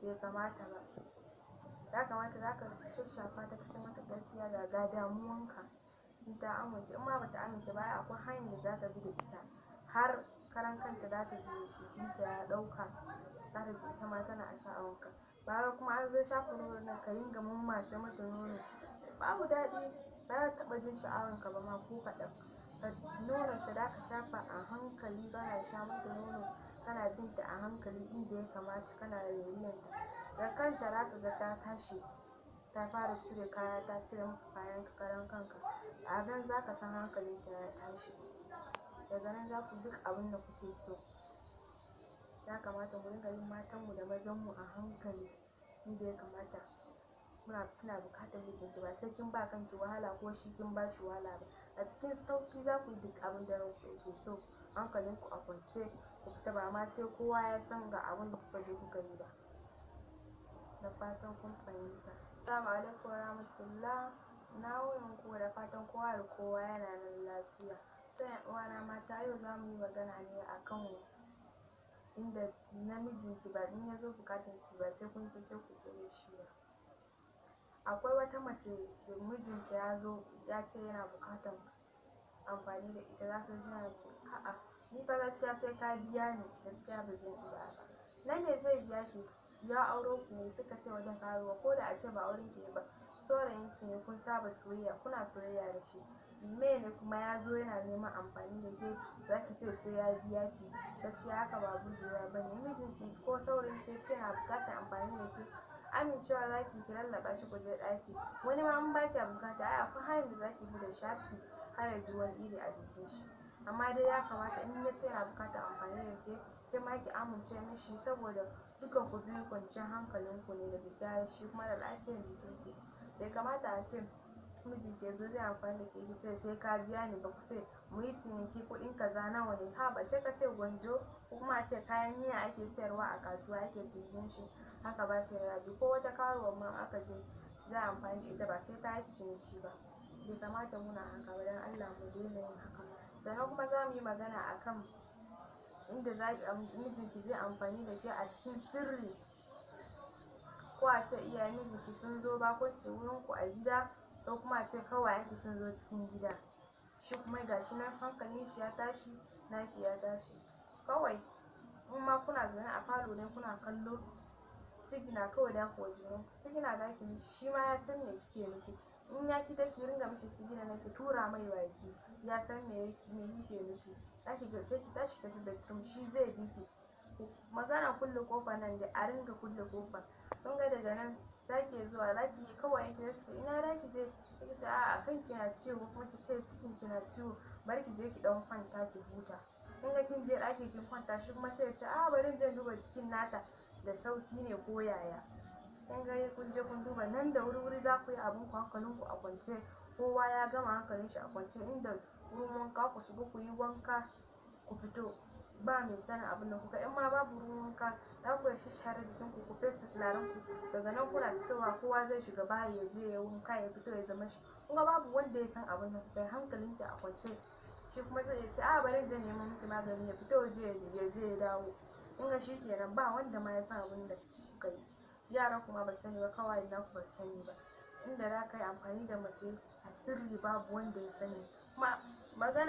Bai kamata ba. Ya kamata za ka shashafa ta, ka ce mata gaskiya ga damuwanka. In ta amince, in ma bata amince ba, ai akwai hanyar da za ka bi da ita har karan kanta za ta ji jikinta ya ɗauka, za ta ji ita ma tana a sha'awanka. Ba wai kuma an zo shafa nonon nan ka ringa mammatse mata nono, babu daɗi, ba za ta taɓa jin sha'awanka ba ma ko kaɗan. Nononta za ka shafa a hankali, kana sha mata nono, kana binta a hankali inda ya kamata, kana rairayanta. Da kanta za ka ga ta tashi, ta fara cire kaya, ta cire maka kayan karan kanka. A nan za ka san hankalinta ya tashi. Daga nan za ku duk abin da kuke so. Ya kamata mu ringa bin matanmu da mazanmu a hankali inda ya kamata. Kina buƙatar mijinki, ba sai kin ba kanki wahala ko shi kin ba shi wahala ba. A cikin sauƙi za ku yi duk abin da ranku yake so, hankalinku a kwance, ku fita, ba ma sai kowa ya san ga abin da kuka je kuka yi ba. Da fatan kun fahimta. Assalamu alaikum warahmatullah. Na wunin ku? Da fatan kowa da kowa yana nan lafiya. To, ƴan uwana mata, yau za mu yi magana ne akan inda namijinki ba in ya zo buƙatar ki, ba sai kun cece kuce da shi ba. Akwai wata mace da mijinta ya zo ya ce yana buƙatar amfani da ita, za ka ji tana ce, "A'a, ni fa gaskiya sai ka biya ni, gaskiya ba zan iya ba." Na me zai biya ki? Ya auro ku ne suka ce wajen karuwa, ko da a ce ba auren ki ba, saurayin ki ne, kun saba soyayya, kuna soyayya da shi. Me ne kuma ya zo yana neman amfani da ke, za ki ce sai ya biya ki? Gaskiya haka ba burgewa ba ne. Mijinki ko saurayin ki ya ce yana buƙatar amfani da ke, amincewa za ki, ki lallaɓa shi ku je ɗaki. Wani ma in ba kya buƙata, ai akwai hanyar da za ki bi da shi har ya ji wani iri a jikin shi. Amma dai ya kamata in ya ce yana buƙatar amfani da ke, ke ma ki amince mishi, saboda dukan ku biyu kwanciyar hankalinku ne da gyara shi kuma da lafiyar jikinku. Bai kamata a ce mijinki ya zo zai amfani da ke, ki ce sai ka biya ni ba, ku ce mu yi ciniki, kuɗin kaza nawa ne. Haba, sai ka ce gwanjo, ko kuma a ce kayan miya ake sayarwa a kasuwa ake cinikin shi. Haka ba ta da daɗi. Ko wata karuwan ma aka je za a amfani da ita, ba sai ta yi ciniki ba. Bai kamata muna haka ba, don Allah mu daina yin haka. Sannan kuma za mu yi magana akan inda za mijinki zai amfani da ke a cikin sirri, ko a ce iyayen mijinki sun zo bakunci wurin ku a gida, ko kuma a ce ƙawayenki sun zo cikin gida. Shi kuma gashi nan hankalin shi ya tashi, naki ya tashi. Kawai in ma kuna zaune a falo ne kuna kallo, signal kawai za ku wa junanku. Signal za ki mishi, shi ma ya san me kike nufi. In ya ki dai ki ringa mishi signal na ki tura mai baki, ya san me kike nufi. Za ki ga sai ki tashi tafi bedroom, shi zai bi ki. Magana kulle ƙofar nan dai, a ringa kulle ƙofa. Kun ga daga nan za ki zuwa za ki yi ƙawayenki za su ce, "Ina za ki je?" Sai ki ce, "A'a, kanki na ciwo," ko kuma ki ce cikinki na ciwo, bari ki je ki ɗan kwanta ki huta. Kun ga kin je ɗaki kin kwanta, shi kuma sai ya ce, "A'a, bari in je in duba jikin nata da sauƙi ne ko yaya." Kun ga kun je kun duba nan da wuri-wuri, za ku yi abin ku hankalinku a kwance. Kowa ya gama hankalin shi a kwance, inda wurin wanka ku shiga ku yi wanka ku fito, ba mai sanin abin da kuka. In ma babu ruwan wanka, za ku iya shashshare jikinku, ku fesa turaren ku. Daga nan kuna fitowa, kowa zai shiga bayi ya je ya wanka, ya fito ya zama shi. Kun ga babu wanda ya san abin da kuka yi, hankalinki a kwance. Shi kuma zai iya ce, "A'a, bari in je in nemo miki magani," ya fita waje ya je ya dawo. Kun ga shi kenan, ba wanda ma ya san abin da kuka yi. Yaran ku ma ba su sani ba, ƙawayen naku ba su sani ba. Inda za ka yi amfani da mace a sirri, babu wanda ya sani. Kuma magana